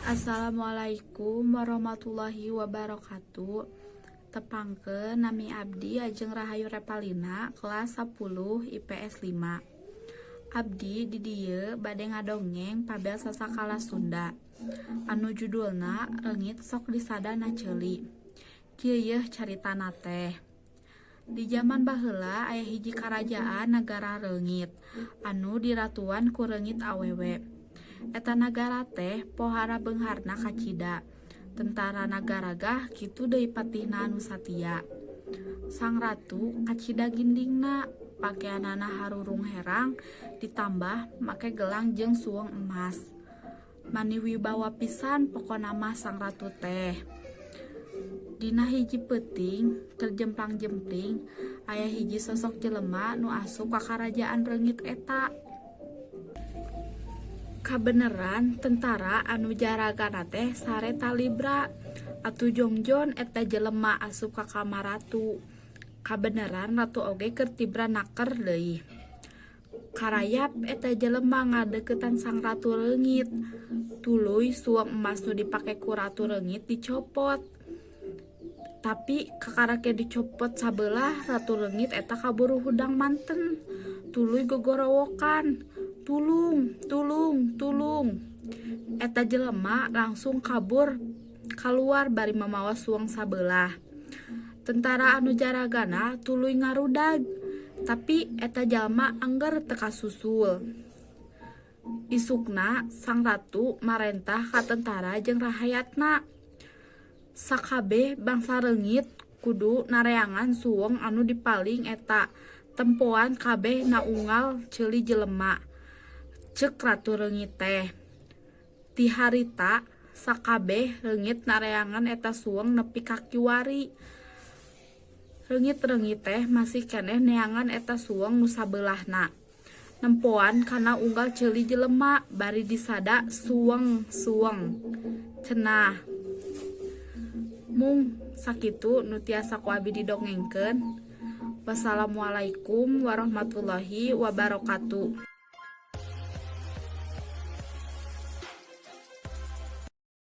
Assalamualaikum warahmatullahi wabarakatuh. Tepangkeun, nami abdi Ajeng Rahayu Repalina, kelas 10 IPS 5. Abdi di dieu bade ngadongeng Fabel Sasakala Sunda anu judulna Reungit Sok Disada na Ceuli. Kieu yeuh caritana teh. Di jaman baheula aya hiji karajaan nagara reungit anu diratuan ku reungit awewe. Eta nagara teh pohara beungharna kacida. Tentarana garagah, kitu deui patihna anu satia. Sang ratu kacida gindingna, pakeanana harurung herang ditambah make gelang jeung suweng emas. Mani wibawa pisan pokona mah sang ratu teh. Dina hiji peuting keur jemplang-jempling, aya hiji sosok jelema nu asup ka karajaan reungit eta. Kabeneran tentara anu jaragana teh sare talibra. Atuh jongjon eta jelema asup ka kamar ratu. Kabeneran ratu oge keur tibra naker deui. Karayap eta jelema ngadeuketan sang ratu reungit. Tuluy suweng emas nu dipake ku ratu reungit dicopot. Tapi kakarake dicopot sabelah, ratu reungit eta kaburu hudang manten. Tuluy gogorowokan, "Tulung, tulung, tulung!" Eta jelema langsung kabur kaluar bari mamawa suweng sabelah. Tentara anu jaragana tuluy ngarudag, tapi eta jalma angger teu kasusul. Isukna sang ratu marentah ka tentara jeung rahayatna. "Sakabeh bangsa reungit kudu nareangan suweng anu dipaling eta, tempoan kabeh na unggal ceuli jelema," ceuk ratu reungit teh. Ti harita sakabeh reungit nareangan eta suweng nepi ka kiwari. Reungit-reungit teh masih keneh neangan eta suweng nu sabeulahna. Nempoan kana unggal ceuli jelema bari disada, "Suweng, suweng," cenah. Mung sakitu nu tiasa ku abi didongengkeun. Wassalamualaikum warahmatullahi wabarakatuh.